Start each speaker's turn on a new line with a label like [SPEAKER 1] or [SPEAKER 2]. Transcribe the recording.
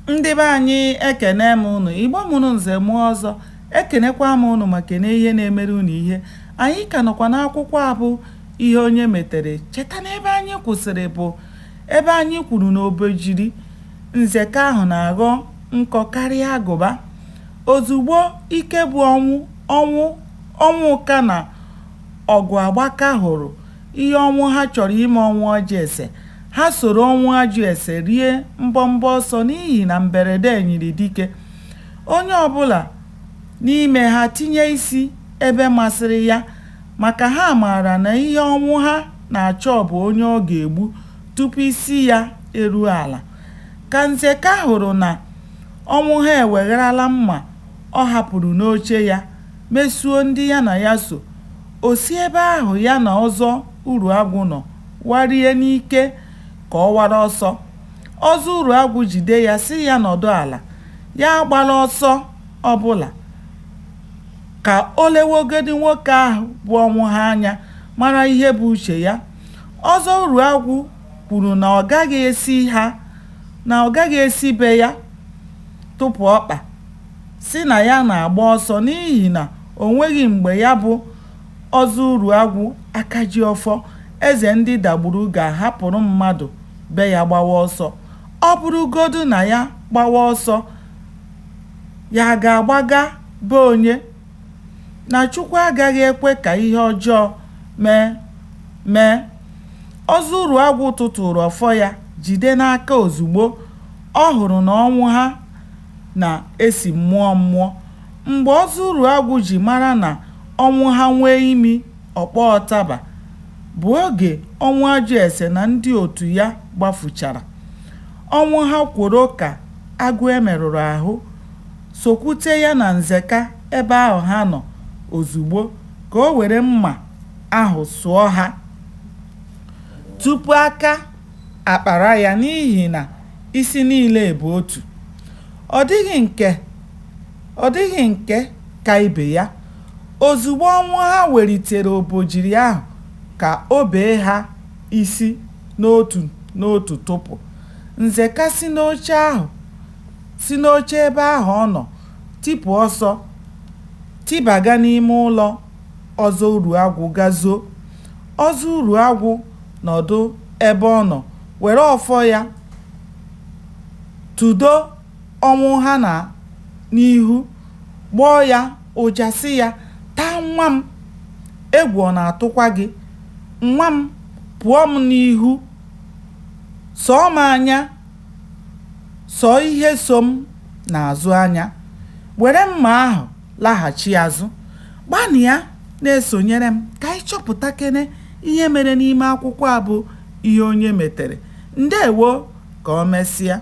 [SPEAKER 1] Ndị be anyị, ekene m unu. Igbo mụrụ nze mụọ ọzọ, ekenekwa m unu ma kene ihe na-emere unu ihe. Anyị ka nọkwa n'akwụkwọ a bụ Ihe Onye Metere. Cheta na ebe anyị kwụsịrị bụ ebe anyị kwuru na obejiri Nzeka ahụ na-aghọ nkọ karịa agụba. Ozugbo ike bụ ọnwụ ọnwụ Ọnwụka na Ọgụagbaka hụrụ ihe Ọnwụha chọrọ ime Ọnwụajụese, ha soro Ọnwụajụese rie mbọmbọ ọsọ n'ihi na mberede nyịrị dike. Onye ọbụla n'ime ha tinye isi ebe masịrị ya maka ha maara na ihe Ọnwụha na-achọ bụ onye ọ ga-egbu tupu isi ya eruo ala. Ka Nzeka hụrụ na Ọnwụha ewegharala mma ọ hapụrụ n'oche ya mesuo ndị ya na ya so, o si ebe ahụ ya na Ọzọ Uruagwụ nọ warie n'ike ka ọ wara ọsọ. Ọzọ Uruagwụ jide ya sị ya nọdụ ala, ya agbala ọsọ ọbụla, ka o lewegodi nwoke ahụ bụ Ọnwụha anya mara ihe bụ uche ya. Ọzọ Uruagwụ kwuru na ọ gaghị esi ha na ọ gaghị esi be ya tụpụ ọkpa sị na ya na-agba ọsọ n'ihi na o nweghị mgbe ya bụ Ọzọ Uruagwụ Akajiọfọ, eze ndị Dagburu ga-ahapụrụ mmadụ be ya gbawa ọsọ. Ọ bụrụgodu na ya gbawa ọsọ, ya a ga-agbaga be onye? Na Chukwu agaghị ekwe ka ihe ọjọọ mee mee. Ọzọ Uruagwụ tụtụụrụ ọfọ ya jide n'aka ozugbo ọ hụrụ na Ọnwụha na-esi mmụọ mmụọ. Mgbe Ọzọ Uruagwụ ji mara na Ọnwụha nwee imi ọ kpọọ ụtaba bụ oge Ọnwụajụese na ndị otu ya gbafuchara. Ọnwụha kworo ka agụ e merụrụ ahụ sokwute ya na Nzeka ebe ahụ ha nọ ozugbo ka o were mma ahụ sụọ ha tupu aka akpara ya n'ihi na isi niile bụ otu. Ọ dịghị nke ọ dịghị nke ka ibe ya. Ozugbo Ọnwụha welitere obojiri ahụ ka o bee ha isi n'otu n'otu tụpụ, Nzeka si n'oche ahụ si n'oche ebe ahụ ọ nọ tipụ ọsọ tibaga n'ime ụlọ Ọzọ Uruagwụ ga zoo. Ọzọ Uruagwụ nọdụ ebe ọ nọ were ọfọ ya tụdo Ọnwụha n'ihu, gbọọ ya ụja sị ya, "Taa nwa m, egwu ọ na-atụkwa gị? Nwa m, pụọ m n'ihu, sọọ m anya sọọ ihe so m n'azụ anya. Were mma ahụ laghachi azụ." Gbanịa na-esonyere m ka anyị chọpụtakene ihe mere n'ime akwụkwọ a bụ Ihe Onye Metere. Ndeewo, ka o mesịa.